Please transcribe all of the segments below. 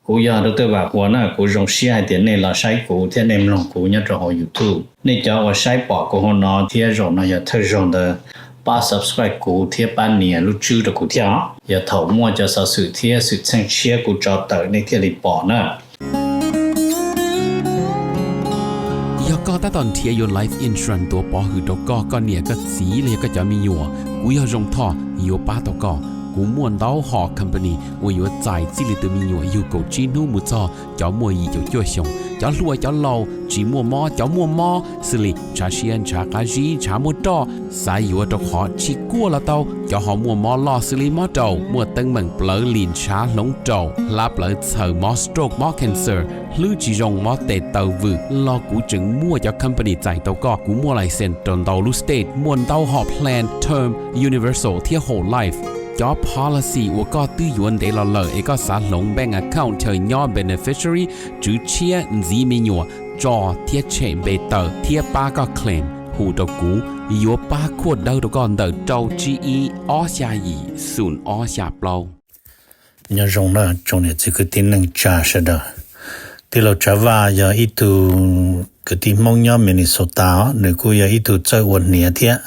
Kuv yog Doctor Vam Huas na, kuv zoo siab hais tias nej los saib kuv thiab nej mloog kuv nyob rau hauv YouTube. Nej cov uas saib pom kuv hauv no thiab zaum no yog thawj zaug ntawd, pab subscribe kuv thiab pab nias lub tswb rau kuv thiab os. Yog thaum muaj cov xov xwm thiab xwm txheej tshiab kuv tso tawm nej thiaj li pom na. Yog koj tab tom nrhiav yuav life insurance tuav pov hwm rau koj, koj niam koj txiv los yog koj cov me nyuam, kuv yog Zoo Thoj yuav pab tau koj. Kuv muaj ntau hom company uas yuav txais txij li tus me nyuam yug kaum tsib hnub mus txog cov muaj yim caum cuaj xyoos, cov hluas cov laus, tsis muaj mob cov muaj mob, xws li ntshav siab ntshav qab zib ntshav muaj roj, xav yuav rau qhov tsis kuaj los tau, cov ho muaj mob loj xws li mob raum, muaj teeb meem plawv lim ntshav hloov raum, hlab plawv txhaws, mob stroke mob cancer, hlwb tsis zoo mob tes taw vwm los kuv tseem muaj cov company txais tau koj. Kuv muaj license rau ntau lub state, muaj ntau hom plan term, universal thiab whole life. Cov policy uas koj twb yuav ntev los lawm es koj xav hloov bank account chaw nyob beneficiary, tswv tshiab, ntxiv me nyuam, tso thiab tshem npe tawm thiab pab koj claim, hu rau kuv, yuav pab khuaj dawb rau koj ntawm rau tsib ib ob xya yim xoom ob xya plaub. Nyob zoo na tsoom niam txiv kwv tij neej tsa sawv daws. Tij laug Tsav Vaj yog ib tug kwv tij Hmoob nyob Minnesota os, nws kuj yog ib tug txawj ua hniav thiab.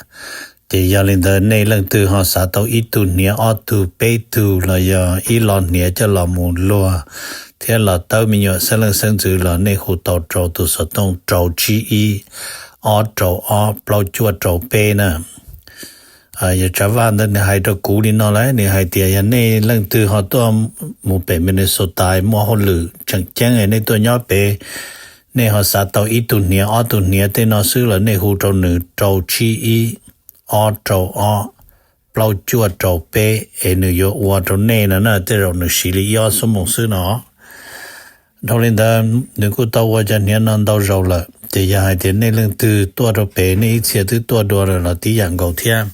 Ces yog li ntawd nej leej twg ho xav tau ib tug hniav ob tug peb tug los yog ib lo hniav coj los mus luag thiab los tawb me nyuam xeeb leej xeeb ntxwv los nej hu tau rau tus xov tooj rau tsib ib ob rau ob plaub cuaj rau peb na. Yog Tsav Vaj ntawd nws hais rau kuv li no lawm, nws hais tias yog nej leej twg ho tuaj mus pem Minnesota muaj hauj lwm tseem ceeb nej tuaj nyob pem, nej ho xav tau ib tug hniav ob tug hniav tej no xwb los nej hu rau nws rau tsib ib ob rau ob plaub cuaj rau peb es nws yuav ua rau nej no na, tej zaum nws siv li ib ob xuab moos xwb no. Dhau li ntawd nws kuj tau ua cov hniav no ntau zaus lawm, ces yog hais tias nej leej twg tuaj rau pem nej ib txhia twb tuaj dua lawm los tib yam nkaus thiab,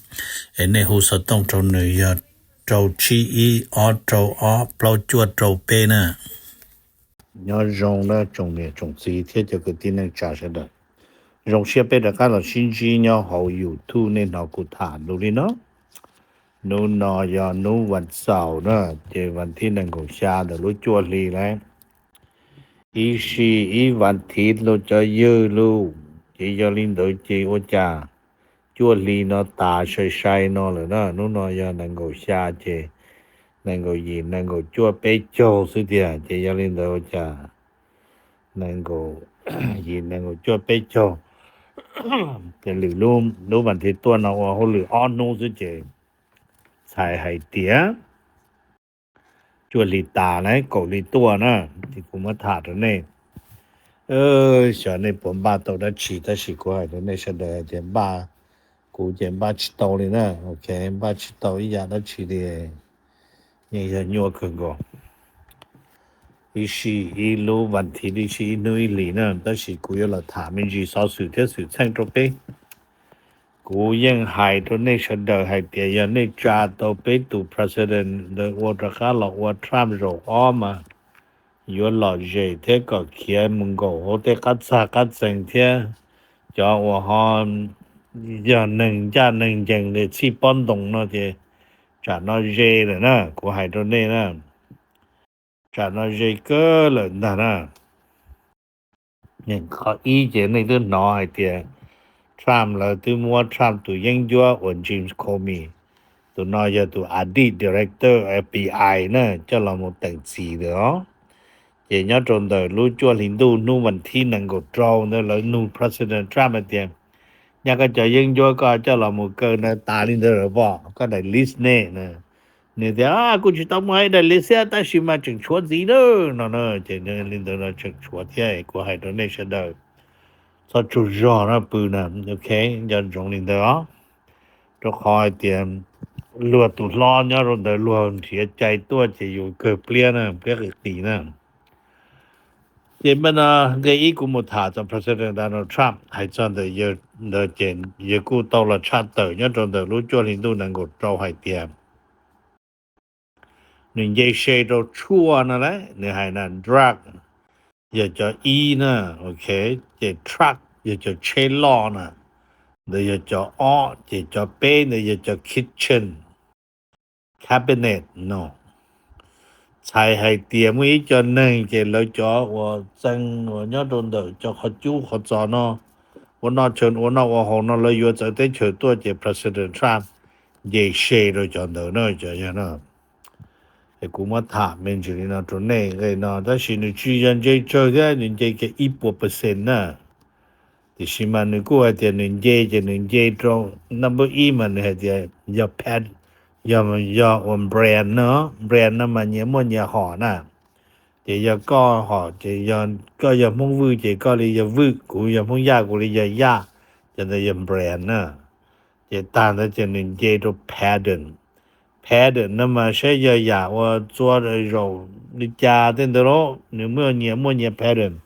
es nej hu xov tooj rau nws yog rau tsib ib ob rau ob plaub cuaj rau peb na. Nyob zoo na tsoom niam tsoom txiv thiab cov kwv tij neej tsa sawv daws. Zoo siab peb rov qab los sib ntsib nyob hauv YouTube, nej hnov kuv tham lus li no. Hnub no yog hnub vas xaum na, ces vas thib nees nkaum xya ntawm lub cuaj hli lawm. Ib sij ib vas thiv los cov ywg lus, ces yog li ntawd ces ua cas cuaj hli no tas sai sai no lawm na. Hnub no yog nees nkaum xya ces nees nkaum yim nees nkaum cuaj peb caug xwb tiag, ces yog li ntawd ua cas nees nkaum yim nees nkaum cuaj peb caug. Ces lwm lub vas thiv tuaj no ua hauj lwm ob hnub xwb ces txhais hais tias cuaj hli tas na, kaum hli tuaj na, ces kuv muab tham rau nej. Xyov nej puas npaj tau dab tsi, tab sis kuv hais rau nej sawv daws hais tias npaj, kuv ces npaj tsis tau li na, ok, npaj tsis tau ib yam dab tsi li, yeej yog nyuaj kawg nkaus. Ib sij ib lub vas thiv, ib sij ib hnub ib hlis na, tab sis kuv yuav los tham me ntsis xov xwm thiab xwm txheej rau peb. Kuv yeej hais rau nej sawv daws hais tias yog nej tsa tau peb tus president ntawd ua rov qab los ua Trump zaum ob mas yuav lom zem thiab kom khiav mus nkaum hauv tej qab txag qab txees thiab cov uas ho yog neeg ncaj neeg ncees li txhij pob ntoo no ces tsam no ze lawm na, kuv hais rau nej na, tsam no ze kawg lawm ntag na. Qhov ib ces nej twb hnov hais tias Trump lawv twb muab Trump tus yeeb ncuab uas James Comey, tus no yog tus a dij director F B I na, coj los mus teem txim lawm os. Ces nyob rau ntawm lub cuaj hli ntuj hnub vas thib nees nkaum rau ntawd lawv nug President Trump hais tias, nyaj koj cov yeeb ncuab koj coj los mus kaw ntawd tas li ntawd lawm pom, koj daim list nej? Nws tias kuv tsis tau muaj ib daim list thiab tab sis mas tseem tshuav ntxiv na, no na. Ces li ntawd no tseem tshuav thiab, kuv hais rau nej sawv daws txhob tsaug zog na pw na, ok, nco ntsoov li ntawd os. Rau qhov hais tias luag tus hlob nyob rau ntawd luag nrhiav cai tuaj ces yus kawg pliab na, pliab qis qis na. Ces npaj no nqe ib kuv mus tham txog President Donald Trump hais txog ntawm yawg ntawd ces yawg kuj tau los tshaj tawm nyob rau ntawm lub cuaj hli ntuj nees nkaum rau hais tias nws nce se rau tshuaj no las, nws hais na drug yog cov ib na, ok, ces truck yog cov tsheb loj na, ntawd yog cov ob, ces cov peb ntawd yog cov kitchen cabinet no, txhais hais tias muaj ib co neeg ces lawv cov uas txee uas nyob rau ntawm cov qhov cub qhov txos no, ua noj tshaw ua noj ua haus no lawv yuav txawv teb chaws tuaj ces President Trump nce se rau cov ntawd na, cov yog no. Es kuv muab tham me ntsis li no rau nej nqe no, tab sis nws tsis yog nce tsawg thiab, nws nce kiag ib puas percent na. Tiam sis mas nws kuj hais tias nws nce ces nws nce rau number ib mas nws hais tias yog pad, yog, yog ua brand no, brand no mas nyias muaj nyias hom na. Ces yog koj hom ces yog koj yog Hmoob Vwj ces koj li yog Vwj, kuv yog Hmoob Yaj kuv li yog Yaj, ces ntawd yog brand na. Ces tag ntawd ces nws nce rau patent. Patent no mas saib yog yam uas txua zaum li cas tej ntawd los nws muaj nyias muaj nyias patent.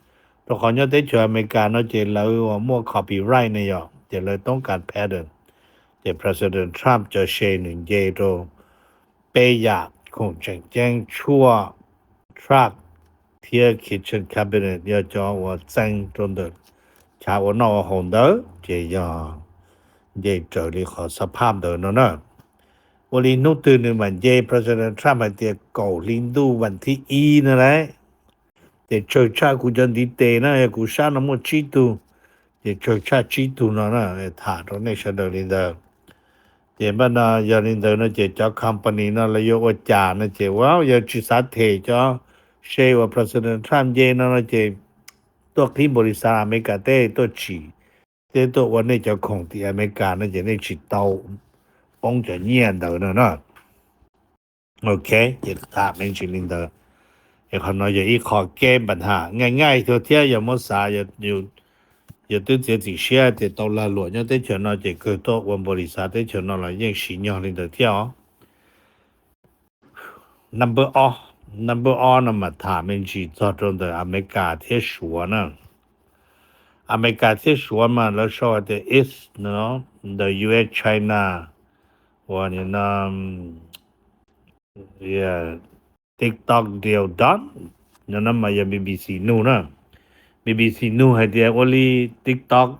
Rau qhov nyob teb chaws Amelikas no ces lawv uas muaj copyright ne yom, ces lawv toob kas patent. Ces President Trump cov se nws nce rau peb yam khoom tseem ceeb tshuaj, truck thiab kitchen cabinet, yog cov uas txee rau ntawm chav ua noj ua haus ntawd ces yog nce raws li qhov xab phaj ntawd no na. Ua li hnub twg nws mam nce, President Trump hais tias kaum hli ntuj vas thib ib no lauj. Ces tsawg tshaj kuv cov ntiv tes na, yog kuv sab no muaj tsib tug, ces tsawg tshaj tsib tug no na, tham rau nej sawv daws li ntawd. Ces npaj no yog li ntawd no ces cov company no lawv yuav ua cas no ces ua yog tsis xav them cov se uas President Trump nce no no ces tuaj qhib npaum li xav Amelikas teb tuaj tsim, teb tuaj ua nej cov khoom tim Amelikas no ces nej tsis tau poob cov nyiaj ntawd no na. Ok, ces tham me ntsis li ntawd. Es qhov no yog ib qho kev npaj ham nqaij nqaij thiab, yog muab xav, yog twb txiav txim siab tias tau lag luam nyob teb chaws no ces kawg tuaj ua npaum li xav teb chaws no los yeej siv nyog li ntawd thiab os. Number ob, number ob no mas tham me ntsis txog rau ntawm Amelikas thiab Suav na. Amelikas thiab Suav mas lawv sau hais tias is no, the U S China uas no TikTok deal done, no no mas yog B B C News na. B B C News hais tias ua li TikTok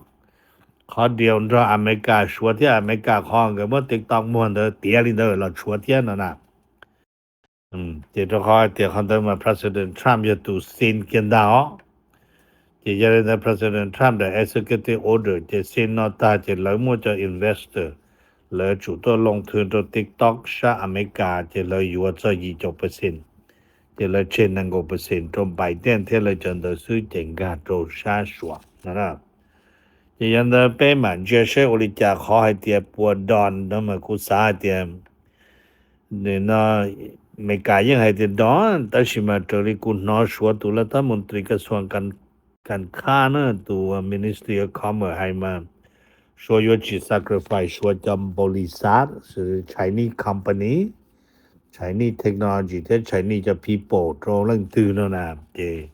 qhov deal nrog Amelikas Suav thiab Amelikas qhov nkawd muab TikTok muag ntawd tiav li ntawd los tshuav thiab no na. Ces rau qhov tias qhov ntawd mas President Trump yog tus sign kiag ntag os. Ces yog li ntawd President Trump daim executive order ces sign no tag ces lawv muaj cov investor, lawv tsum tuaj loo thw rau TikTok sab Amelikas ces lawv yuav txog yim caum percent, ces lawv tseg nees nkaum percent rau Biden thiab lawv cov ntawd xwb ces nkag rau sab Suav no na. Ces yog ntawd peb mam ntsia seb ua li cas qhov hais tias puas done no mas kuv xav hais tias no Amelikas yeej hais tias done, tab sis mas raws li kuv hnov Suav tus laj thab mus tris kas xuam kas khab na, tus Ministry of Commerce hais mas Suav yuav tsis sacrifice Suav cov npaum li xav, Chinese company, Chinese technology thiab Chinese cov people rau leej twg no na. Ces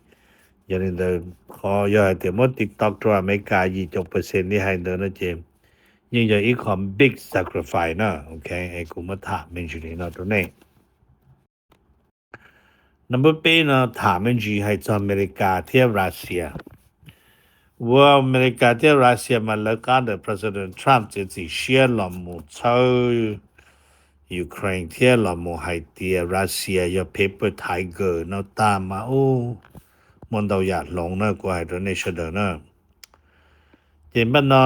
yog li ntawd qhov yog hais tias muab TikTok rau Amelikas yim caum percent li hais ntawd no ces yeej yog ib qho big sacrifice na. Ok, kuv muab tham me ntsis li no rau nej. Number peb no tham me ntsis hais txog Amelikas thiab Russia. Ua Amelikas thiab Russia mas lawv qab ntawm President Trump txiav txim siab los mus txhawb Ukraine thiab los mus hais tias Russia yog paper tiger no tag mas ub, muaj ntau yam hloov na, kuv hais rau nej sawv daws na. Ces npaj no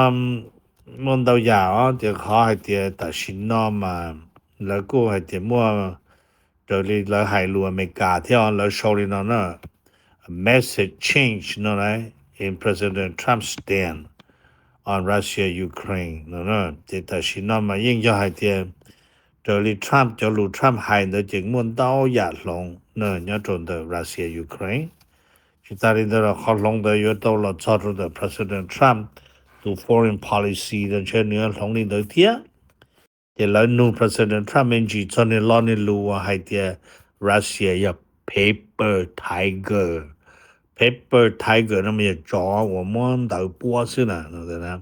muaj ntau yam os, ces qhov hais tias tam sim no mas lawv kuj hais tias muaj, raws li lawv hais lus Amelikas thiab lawv sau li no na, a massive change no in President Trump's stance on Russia Ukraine no. Ces tam sim no mas yeej yog hais tias raws li Trump cov lus Trump hais ntawd ces muaj ntau yam hloov na nyob rau ntawm Russia Ukraine. Tsis tas li ntawd los qhov hloov ntawd yuav tau los txog rau ntawm President Trump tus foreign policy los ntshe nws yuav hloov li ntawd thiab. Ces lawv nug President Trump me ntsis txog nws lo nws lus uas hais tias Russia yog paper tiger. Paper tiger no mas yog tsov uas muab ntawv puab xwb na.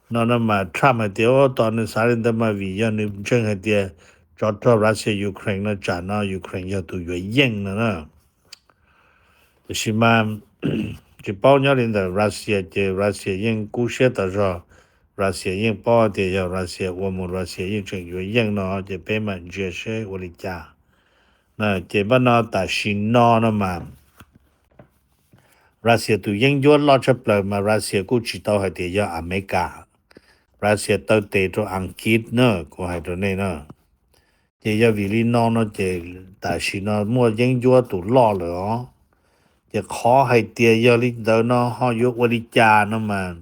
No no mas Trump hais tias ua tom nws xav li ntawd mas vim yog nws ntseeg hais tias tsov rog Russia Ukraine no tsam no Ukraine yog tus yuav yeej no na. Tiam sis mas tsis paub nyob li ntawm Russia ces Russia yeej kub siab tas zog. Russia yeej paub tias yog Russia ua mus Russia yeej tseem yuav yeej no ces peb mam ntsia seb ua li cas. Ces npaj no tam sim no no mas Russia tus yeeb ncuab loj tshaj plaws mas Russia kuj tsis tau hais tias yog Amelikas. Russia taw tes rau Askiv na, kuv hais rau nej na. Ces yog vim li no no ces tam sim no muaj yeeb ncuab tus loj lawm os. Ces qhov hais tias yog li ntawd no ho yuav ua li cas no mas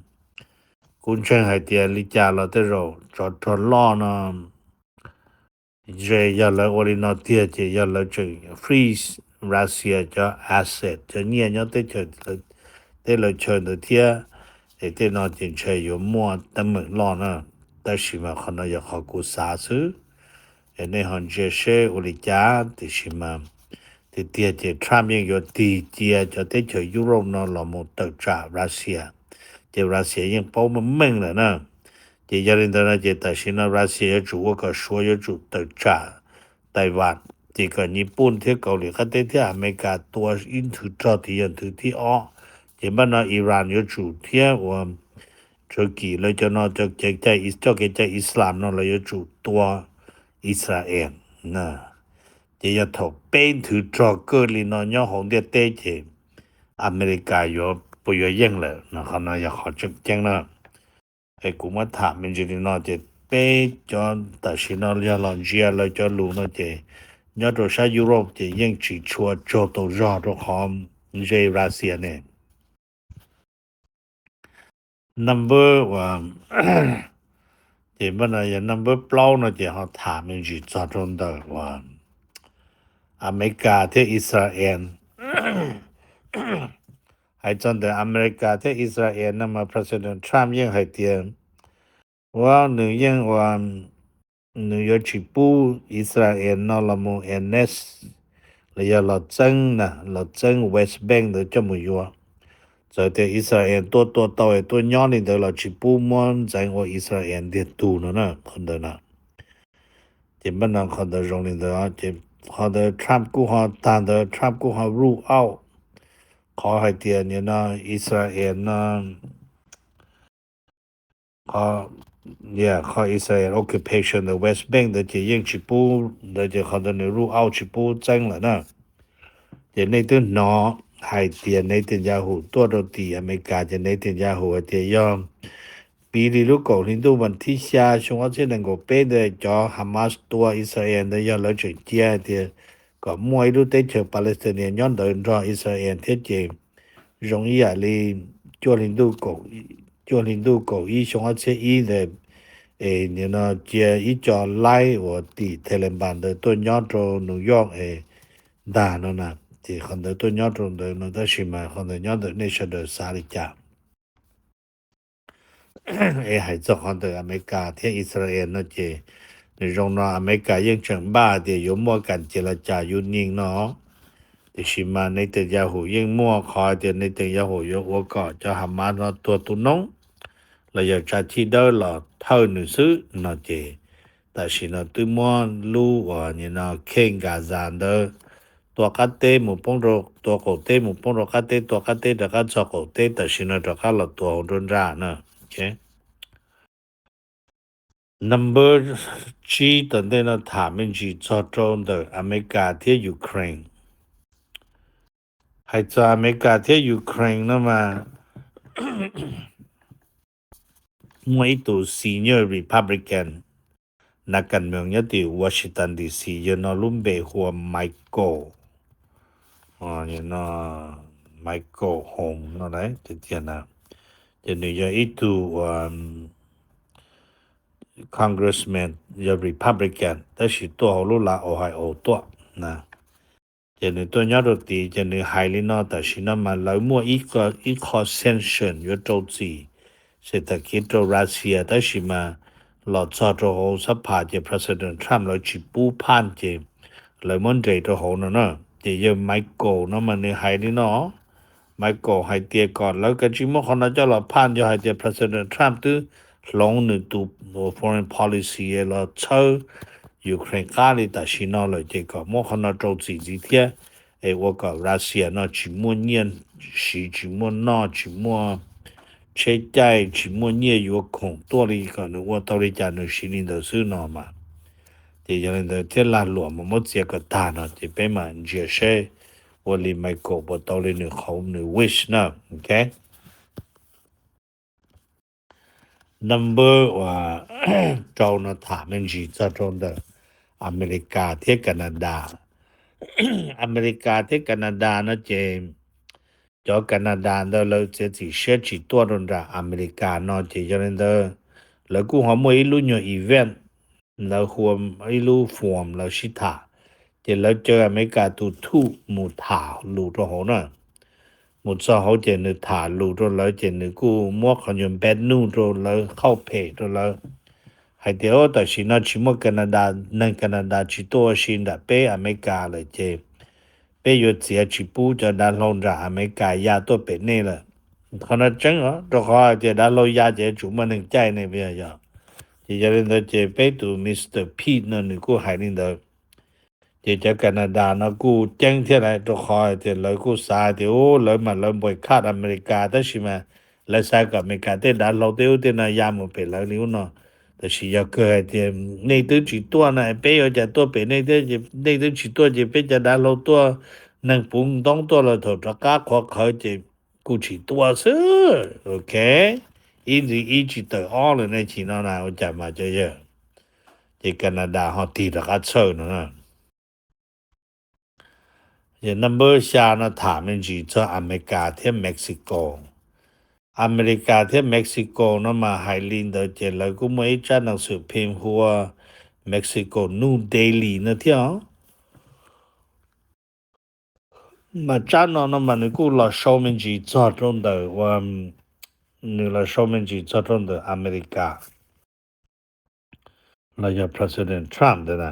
kuv ntseeg hais tias li cas los tej zaum tsov rog loj no, ze yog lawv ua li no tiag ces yog lawv tseem freeze Russia cov asset, cov nyiaj nyob teb chaws, teb lawv chaw ntawd thiab, es tej no ces ntshe yuav muaj teeb meem loj na. Tab sis mas qhov no yog qhov kuv xav xwb, es nej ho ntsia seb ua li cas. Tiam sis mas tiag tiag ces Trump yeej yuav tig cia cov teb chaws Europe no los mus tawm tsam Russia, ces Russia yeej paub meej meej lawm na. Ces yog li ntawd no ces tam sim no Russia yuav tsum ua kom suav yuav tsum tawm tsam Taiwan, ces kom Nyij Pooj thiab Kaus Lim Qab Teb thiab Amelikas tua ib nthwv rog tias yog nthwv thib ob. Ces npaj no Iran yuav tsum thiab uas Turkey lawv cov no cov kev cai, coj kev cai Islam no lawv yuav tsum tua Israel. Ces yog thaum peb nthwv rog kawg li no nyob hauv ntiaj teb ces Amelikas yuav puas yuav yeej lawm no, qhov no yog qhov tseem ceeb na. Es kuv muab tham me ntsis li no ces peb cov tam sim no yog los ntsia lawv cov lus no ces nyob rau sab Europe ces yeej tsis tshua tsaug tau zog rau qhov ze Russia ne. Number uas, ces npaj no yog number plaub no ces ho tham me ntsis txog rau ntawm uas Amelikas thiab Israel. Hais txog ntawm Amelikas thiab Israel no mas President Trump yeej hais tias, ua nws yeej ua, nws yuav tsis pub Israel no los mus annex los yog los txeeb na, los txeeb West Bank ntawd coj mus yuav. Txawm tias Israel tuaj tua tau es tuaj nyob li ntawd los tsis pub muab ntxeev ua Israel ntiag tug no na, qhov ntawd na. Ces npaj no qhov ntawd zoo li ntawd ces qhov ntawd Trump kuj ho tag ntawd Trump kuj ho rule out qhov hais tias nim no Israel no, qhov, qhov Israel occupation the West Bank ntawd ces yeej tsis pub ntawd ces qhov ntawd nws rule out tsis pub txeeb lawm na. Ces nej twb hnov hais tias Netanyahu tuaj rau tim Amelikas ces Netanyahu hais tias yog piv li lub kaum hli ntuj vas thib xya xyoo ob txhiab nees nkaum peb ntawd cov Hamas tua Israel ntawd yog lawv tseem cia hais tias kom muaj ib lub teb chaws Palestine nyob ntawd nrog Israel thiab ces zoo ib yam li cuaj hli ntuj kaum, cuaj hli ntuj kaum ib xyoo ob txhiab ib ntawd, es nim no cia ib co laib uas tim Taliban ntawd tuaj nyob rau New York es ntag no na. Ces qhov ntawd tuaj nyob rau ntawd no tab sis mas qhov ntawd nyob ntawm nej sawv daws xav li cas. Es hais txog qhov ntawm Amelikas thiab Israel no ces nws zoo no Amelikas yeej tseem npaj tias yuav muaj kam cia la cas yus nim no, tiam sis mas Netanyahu yeej muaj qhov tias Netanyahu yuav ua kom cov Hamas no tuag tu noob los yog tsa chij dawb los thawj nws xwb no ces tam sim no twb muab lub uas nim no kheej Gaza ntawd tua qab teb mus poob rau, tua qaum teb mus poob rau qab teb, tua qab teb rov qab txog qaum teb, tam sim no rov qab los tua hauv nruab nrab na. Number tsib tom ntej no tham me ntsis txog rau ntawm Amelikas thiab Ukraine. Hais txog Amelikas thiab Ukraine no mas muaj ib tug senior Republican nav kas moos nyob tim Washington D C, yawg no lub npe hu ua Michael, Michael Home no tiag tiag na. Ces nws yog ib tug congressman, yog Republican tab sis tuaj hauv lub lav Ohio tuaj na. Ces nws tuaj nyob rau tid ces nws hais li no, tam sim no mas lawv muaj ib qho sanction yuav rau txim xes tham kiv rau Russia tab sis mas los txog rau hauv xab phas ces President Trump lawv tsis pub phaj ces lawv muab nres rau hauv no na. Ces yawg Michael no mas nws hais li no, Michael hais tias kom lawv kav tsij muab qhov no coj los phaj, yog hais tias President Trump twb hloov nws tus foreign policy los txhawb Ukraine qab li tam sim no lawm ces kom muab qhov no rau txim ntxiv thiab, es ua kom Russia no tsis muaj nyiaj siv, tsis muaj noj, tsis muaj tsheb caij, tsis muaj nyiaj yuav khoom tuaj li, kom nws ua tau li cas nws siv li ntawd xwb no mas. Ces yog li ntawd thiab lag luam mas muab txiav kom tag no ces peb mam ntsia seb ua li Michael puas tau li nws qhov nws wish na. Ok. Number uas rau no tham me ntsis txog rau ntawm Amelikas thiab Kanadas. Amelikas thiab Kanadas no ces cov Kanadas ntawd lawv txiav txim siab tsis tuaj rau nram Amelikas no ces yog li ntawd lawv kuj ho muaj ib lub nyuag event, lawv hu ib lub forum lawv sib tham, ces lawv caw Amelikas tus thuj mus tham lus rau hauv na. Mus txog hauv ces nws tham lus rau lawv ces nws kuj muab qhov nyuag bad news rau lawv, qhauj phem rau lawv, hais tias tam sim no tsis muaj Kanadas, neeg Kanadas tsis tuaj ua si nram peb Amelikas lawm ces peb yuav txiav tsis pub cov dav hlau nram Amelikas ya tuaj pem nej lawm. Qhov no tseeb os, rau qhov hais tias dav hlau ya ces yuav tsum muaj neeg caij ne, puas yog? Ces yog li ntawd ces peb tus Mister Pete no nws kuj hais li ntawd. Ces cov Kanadas no kuj ceeb thiab lawm, rau qhov hais tias lawv kuj xav hais tias lawv mas lawv npais khaj Amelikas tab sis mas lawv xav kom Amelikas tej dav hlau tej ub tej no ya mus pem lawv li ub no. Tab sis yog kawg hais tias nej twb tsis tuaj na, peb yuav cas tuaj pem nej thiab? Nej twb tsis tuaj ces peb cov dav hlau tuaj, neeg puv ntoob tuaj los thaum rov qab qhuav qhawv ces kuj tsis tuaj xwb. Ok, ib ntxiv ib tsis tawm ob lawm nej chim no na, ua cas mas cov yawg. Ces Kanadas ho tig rov qab txhawj no na. Number xya no tham me ntsis txog Amelikas thiab Mexico. Amelikas thiab Mexico no mas hais li ntawd ces lawv kuj muaj ib tsab neej xwm phim hu ua Mexico News Daily no thiab os. Mas tsab no no mas nws kuj los sau me ntsis txog rau ntawm ua, nws los sau me ntsis txog rau ntawm Amelikas los yog President Trump ntawd na.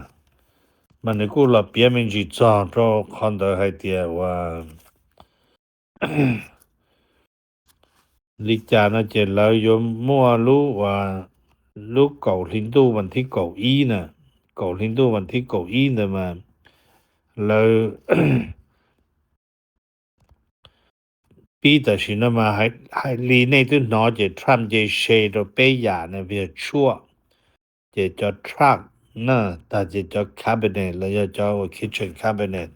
Mas nws kuj los piav me ntsis txog rau qhov ntawd hais tias ua li cas no ces lawv yuav muaj lub ua, lub kaum hli ntuj vas thib kaum ib na, kaum hli ntuj vas thib kaum ib ntawd mas lawv pib tam sim no mas hais li nej twb hnov ces Trump nce se rau peb yam na, via tshuaj, ces cov truck na, tag ces cov cabinet los yog cov ua kitchen cabinet.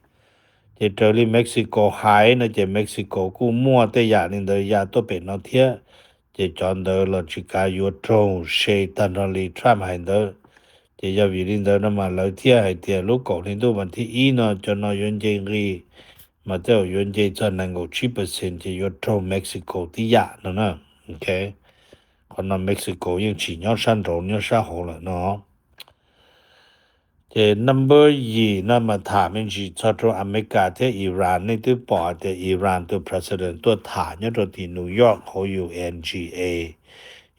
Ces raws li Mexico hais no ces Mexico kuj muaj tej yam li ntawd ya tuaj pem no thiab. Ces cov ntawd los tsis kav yuav raug se tag nrho li Trump hais ntawd. Ces yog vim li ntawd no mas lawv thiaj hais tias lub kaum hli ntuj vas thib ib no cov no yuav nce nqi, mas tej zaum yuav nce txog nees nkaum tsib percent ces yuav raug Mexico tib yam no na. Ok, qhov no Mexico yeej tsis nyob sab nraud, nyob sab hauv lawm no. Ces number yim no mas tham me ntsis txog rau Amelikas thiab Iran. Nej twb pom tias Iran tus president tuaj tham nyob rau tim New York hauv U N G A.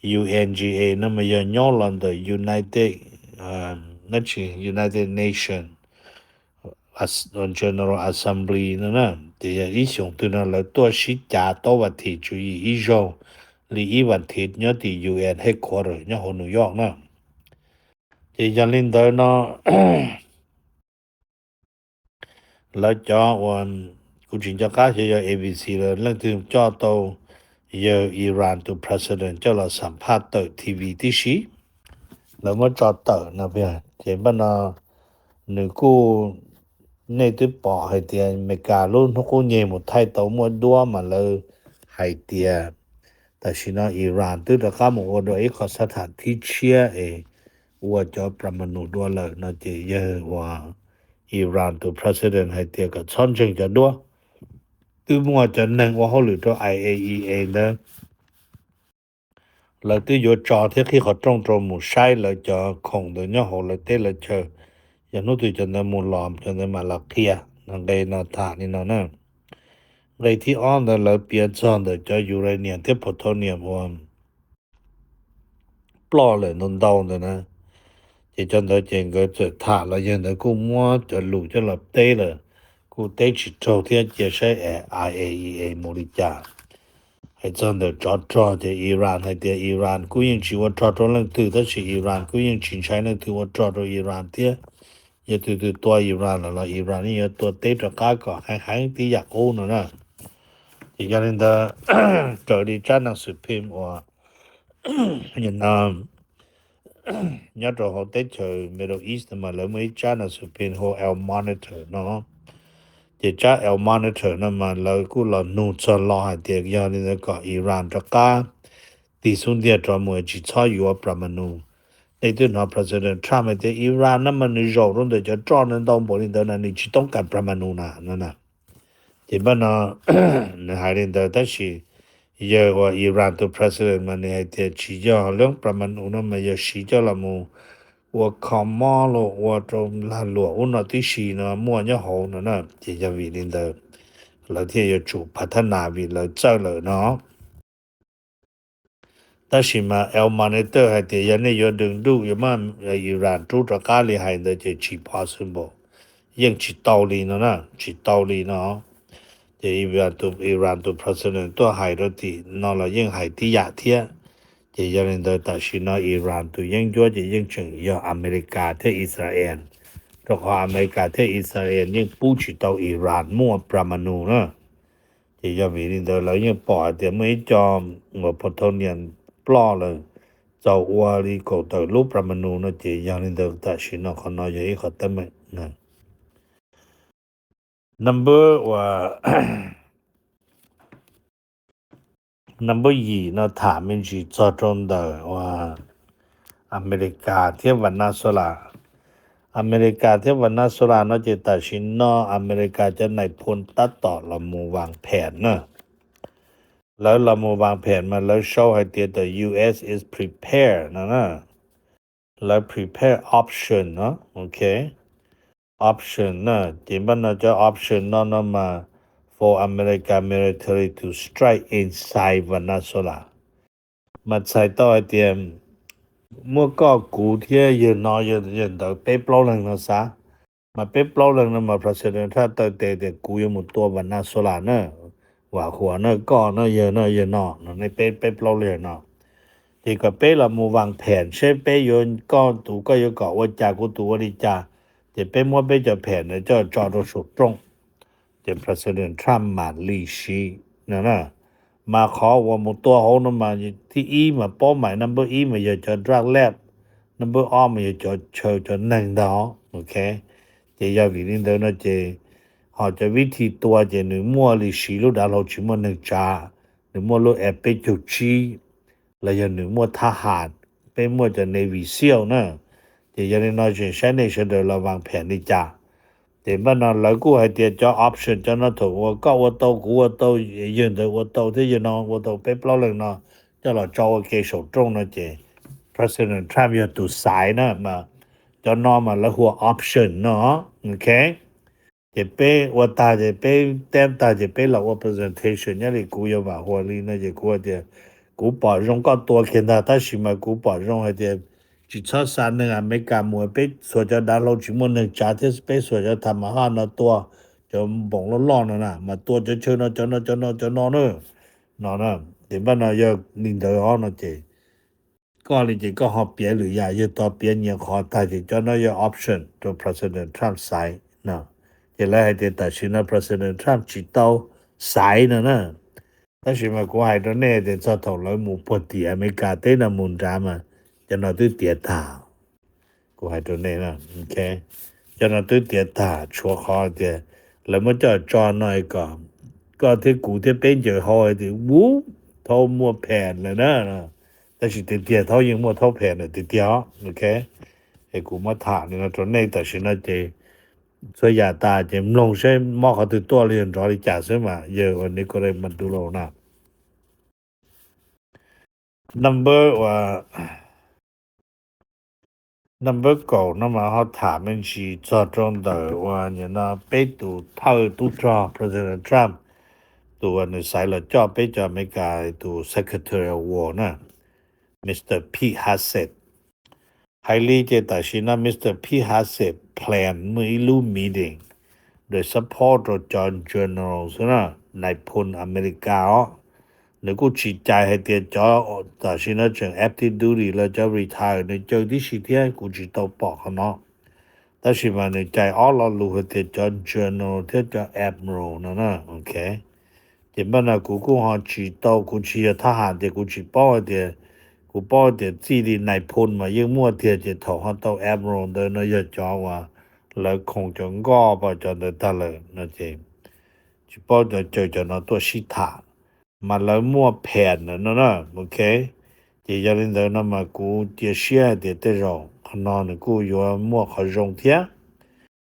U N G A no mas yog nyob los ntawm United, dab tsi, United Nation General Assembly no na. Ces yog ib xyoos twg no lawv tuaj sib cav tau vas thiv tswv yim ib zaug li ib vas thiv nyob tim U N headquarter nyob hauv New York na. Ces yog li ntawd no lawv cov ua, kuv tsis nco qab xyov yog A B C los leej twg coj tau yawg Iran tus president coj los xam phaj tawm T V tib si. Lawv muab tso tawm no, ces npaj no nws kuj, nej twb pom hais tias Amelikas lub hnub qub nyeg mus thaij tau muaj duab mas lawv hais tias tam sim no Iran twb rov qab mus ua dua ib qho xab tham thib tshiab es ua cov pramanu dua lawm no ces yawg ua Iran tus president hais tias kom txhob ntseeg cov duab. Twb muaj cov neeg ua hauj lwm rau I A E A ntawd, lawv twb yuav tso thiab qhib qhov rooj rau mus saib lawv cov khoom ntawd nyob hauv lawv teb lawv chaw. Yog hnub twg cov ntawd mus los cov ntawd mam los qhia. Nqe no tham li no na. Nqe thib ob ntawd lawv piav txog ntawm cov uranium thiab plutonium uas ploj lawm ntau ntau ntawd na. Ces cov ntawd ces nkawd txawm tham los yawg ntawd kuj muab cov lus coj los teb lawm, kuj teb tsis raug thiab cia saib I A E A mus li cas. Hais txog ntawm tsov rog ces Iran hais tias Iran kuj yeej tsis ua rog rau leej twg, tab sis Iran kuj yeej tsis ntshai leej twg ua rog rau Iran thiab. Yog tus twg tua Iran lawm los Iran yeej yuav tua teb rov qab kom heev heev tib yam qub no na. Ces yog li ntawd, raws li tsab neej xwm phim uas no nyob rau hauv teb chaws Middle East no mas lawv muaj ib tsab nas xus pin hu ua El Monitor no. Ces tsab El Monitor no mas lawv kuj los nug txog lo hais tias yog li ntawd kom Iran rov qab tig xub ntiag rov mus tsis txhob yuav Promanu. Nej twb hnov President Trump hais tias Iran no mas nws zaum rau ntawm cov roj ntau npaum li ntawd na nws tsis toob kas Promanu na no na. Ces npaj no nws hais li ntawd tab sis yawg uas Iran tus president mas nws hais tias tsis yog, lub Promanu no mas yog siv coj los mus ua kho mob los ua rau lag luam ub no tib si no muaj nyob hauv no na. Ces yog vim li ntawd lawv thiaj yuav tsum phav thab nas vim lawv txawj lawm no. Tab sis mas El Monitor hais tias yog nej yuav dwm duj yuav muab Iran rub rov qab li hais ntawd ces tsis possible, yeej tsis tau li no na, tsis tau li no. Ces Iran tus president tuaj hais rau tim no los yeej hais tib yam thiab. Ces yog li ntawd tam sim no Iran tus yeeb ncuab ces yeej tseem yog Amelikas thiab Israel, rau qhov Amelikas thiab Israel yeej pub tsis tau Iran muaj Promanu na. Ces yog vim li ntawd lawv yeej pom hais tias muaj ib co uas plutonium ploj lawm txaus ua li kaum tawm lub Promanu no ces yog li ntawd tam sim no qhov no yog ib qhov teeb meem. Number uas number yim no tham me ntsis txog rau ntawm uas Amelikas thiab Venezuela. Amelikas thiab Venezuela no ces tam sim no Amelikas cov nais phoo tab tom los mus vas phem na. Lawv los mus vas phem mas lawv sau hais tias the U S is prepared no na. Lawv prepare option no, ok, option na. Ces npaj no cov option no no mas for America military to strike inside Venezuela. Mas txhais tau hais tias muaj koj kuv thiab yawg no yawg ntawd peb plaub leeg no xav. Mas peb plaub leeg no mas President Trump taw tes tias kuv yuav mus tua Venezuela na, Vam Huas na, koj no, yawg no, yawg no no, nej peb peb plaub leeg no. Ces kom peb los mus vas phem seb peb yuav, koj tus koj yuav kom ua cas kuv tus ua li cas. Ces peb muab peb cov phem ntawd coj tso rau saum rooj. Ces President Trump mam li siv no na. Mas qhov uas mus tua hauv no mas thib ib mas paub mas number ib mas yog cov drug lab, number ob mas yog cov chaw cov neeg ntag, ok. Ces yog vim li ntawd no ces ho cov vib thi tua ces nws muaj li siv lub dav hlau tsis muaj neeg tsav, nws muaj lub F peb caug tsib, los yog nws muaj thab ham, peb muaj cov Navy SEAL na. Ces yog li no tseem saib nej sawv daws los vas phem li cas. Ces npaj no lawv kuj hais tias cov option cov no thaum uas koj ua tau, kuv ua tau, yawg ntawd ua tau thiab yawg no ua tau, peb plaub leeg no coj los tso ua ke saum rooj no ces President Trump yog tus xaiv na mas cov no mas lawv hu ua option no, ok. Ces peb ua tag ces peb teb tag ces peb los ua presentation nyob li kuv yuav Vam Huas li no ces kuv hais tias kuv pom zoo koj tua kiag ntag tab sis mas kuv pom zoo hais tias tsis txhob xa neeg Amelikas mus, peb xuas cov dav hlau tsis muaj neeg tsav thiab peb xuas cov tham ma haj no tua cov npoos loj loj no na mas tua cov chaw no cov no cov no cov no na. No na, ces npaj no yog li ntawd os no ces koj li ces koj ho piav lwm yam, yawg tog piav nyias qhov tag ces cov no yog option rau President Trump xaiv no. Ces lawv hais tias tam sim no President Trump tsis tau xaiv no na. Tab sis mas kuv hais rau nej tias txog thaum lawv mus puag tim Amelikas teb no mus nrad mas cov no twb tiav tag. Kuv hais rau nej na, ok, cov no twb tiav tag, tshuav qhov tias lawv muab coj tso no kom koj thiab kuv thiab peb ncaws hau hais tias, Woo, Thaub muaj phem lawm na. Tab sis tiag tiag Thaub yeej muaj Thaub phem lawm tiag tiag os, ok. Es kuv muab tham li no rau nej tam sim no ces txhua yam tas ces mloog seb mob qhov twg tuaj los yog nrov li cas xwb mas yawg uas Nicolas Maduro na. Number uas number kaum no mas ho tham me ntsis txog rau ntawm uas nim no peb tus thawj tub rog President Trump, tus uas nws xaiv los coj peb cov Amelikas tus Secretary of War na, Mr Pete Hegseth. Hais li ces tam sim no Mr Pete Hegseth plan muaj ib lub meeting de support rau cov general xwb na, nais phoo Amelikas os. Nws kuj tsis cais hais tias cov tam sim no tseem active duty los cov retire, nws caw tib si thiab kuv tsis tau pom qhov no. Tab sis mas nws cais ob lo lus hais tias cov general thiab cov admiral no na, ok. Ces npaj no kuv kuj ho tsis tau, kuv tsis yog thab ham ces kuv tsis paub hais tias Kuv paub tias txij li nais phoo mas yeej muaj tiag, ces thaum ho tau admiral ntawd no yog cov uas lawv khoom cov nkoj pa cov ntawd tag lawm no ces tsis paub cov caw cov no tuaj sib tham, mas lawv muaj phas no na, ok. Ces yog li ntawd no mas kuv cia siab hais tias tej zaum qhov no nws kuj yuav muaj qhov zoo thiab,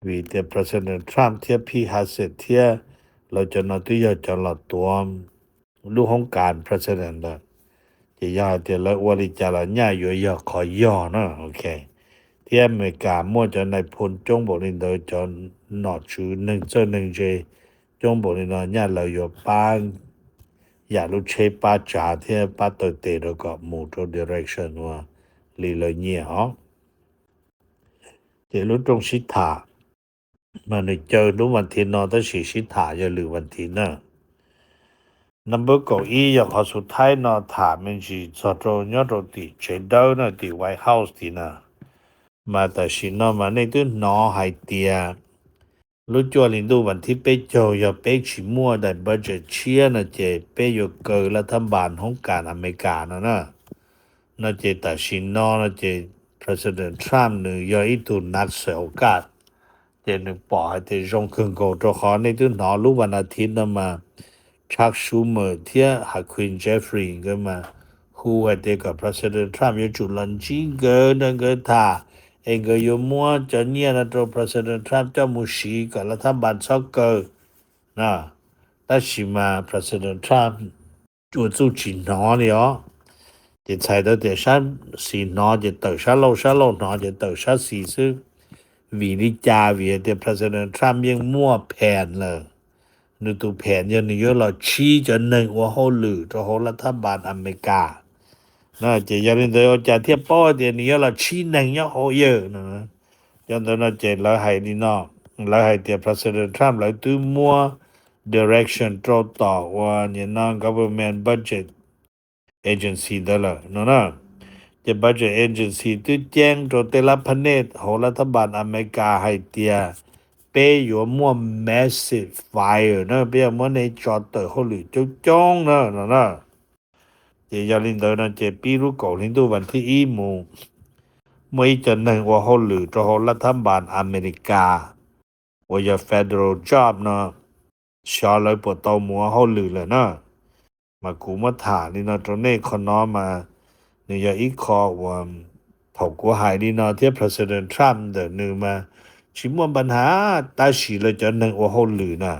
vim tias President Trump thiab Pete Hegseth thiab lawv cov no twb yog cov los tuav lub hoob kas president lawm. Ces yog hais tias lawv ua li cas los nyaj yuav yog qhov yog na, ok. Thiab Amelikas muaj cov nais phoo coob npaum li ntawd, cov nom tswv neeg txawj neeg ntse coob npaum li no, nyaj lawv yuav pab yam lub tsheb pab tsav thiab pab taw tes rau kom mus rau direction uas li lawv nyiam os. Ces lub rooj sib tham mas nws caw lub vas thiv no tab sis sib tham yog lwm vas thiv na. Number kaum ib yog qhov xu thaib no tham me ntsis txog rau nyob rau tim tsev dawb na, tim White House tid na. Mas tam sim no mas nej twb hnov hais tias lub cuaj hli ntuj vas thib peb caug yog peb tsis muaj daim budget tshiab no ces peb yuav kaw lav thab npas hoob kas Amelikas no na. No ces tam sim no no ces President Trump nws yog ib tug nav xwm hauv kaj, ces nws pom hais tias zoo kawg nkaus rau qhov nej twb hnov lub vas as thiv no mas Chuck Schumer thiab Hakeem Jeffries nkawd mas hu hais tias kom President Trump yuav tsum los ntsib nkawd nrog nkawd tham, es nkawd yuav muab cov nyiaj no rau President Trump coj mus siv kom lav thab npas txhob kaw na. Tab sis mas President Trump ua txuj tsis hnov li os. Ces txhais tau tias sab xis hnov ces tawm sab laug, sab laug hnov ces tawm sab xis xwb. Vim li cas? Vim tias President Trump yeej muaj phas lawm. Nws tus phas yog nws yuav los tshib cov neeg ua hauj lwm rau hauv lav thab npas Amelikas no. Ces yog li ntawd ua cas thiaj paub tias nws yuav los tshib neeg nyob hauv yawg no? Cov ntawd no ces lawv hais li no, lawv hais tias President Trump lawv twb muab direction rau tom uas nim no government budget agency ntawd lawm no na. Ces budget agency twb ceeb rau tej lab pha nej hauv lav thab npas Amelikas hais tias peb yuav muaj massive fire na, peb yuav muab nej tso tawm hauj lwm coob coob na no na. Ces yog li ntawd no ces pib lub kaum hli ntuj vas thib ib mus, muaj ib co neeg ua hauj lwm rau hauv lav thab npas Amelikas uas yog federal job no, xyov lawv puas tau mus ua hauj lwm lawm na. Mas kuv muab tham li no rau nej, qhov no mas nws yog ib qho uas thaum kuv hais li no thiab President Trump ntawm nws mas tsis muaj npa nhas, tab sis lawv cov neeg ua hauj lwm na,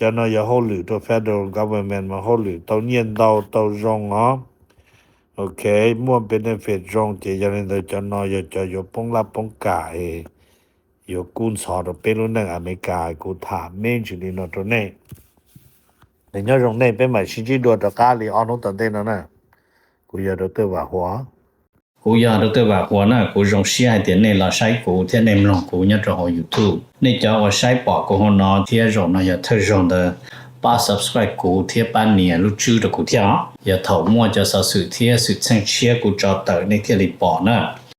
cov no yog hauj lwm rau federal government mas hauj lwm tau nyiaj ntau tau zoo os. Ok, muaj benefit zoo, ces yog li ntawd cov no yog cov yuav poob laj poob kam es yuav kub ntxhov rau peb lub neej Amelikas. Kuv tham me ntsis li no rau nej. Nyob zoo nej, peb mam sib ntsib dua rov qab li ob hnub tom ntej no na. Kuv yog Doctor Vam Huas. Kuv yog Doctor Vam Huas na, kuv zoo siab hais tias nej los saib kuv thiab nej mloog kuv nyob rau hauv YouTube. Nej cov uas saib pom kuv hauv no thiab zaum no yog thawj zaug ntawd, pab subscribe kuv thiab pab nias lub tswb rau kuv thiab os. Yog thaum muaj cov xov xwm thiab xwm txheej tshiab kuv tso tawm nej thiaj li pom na.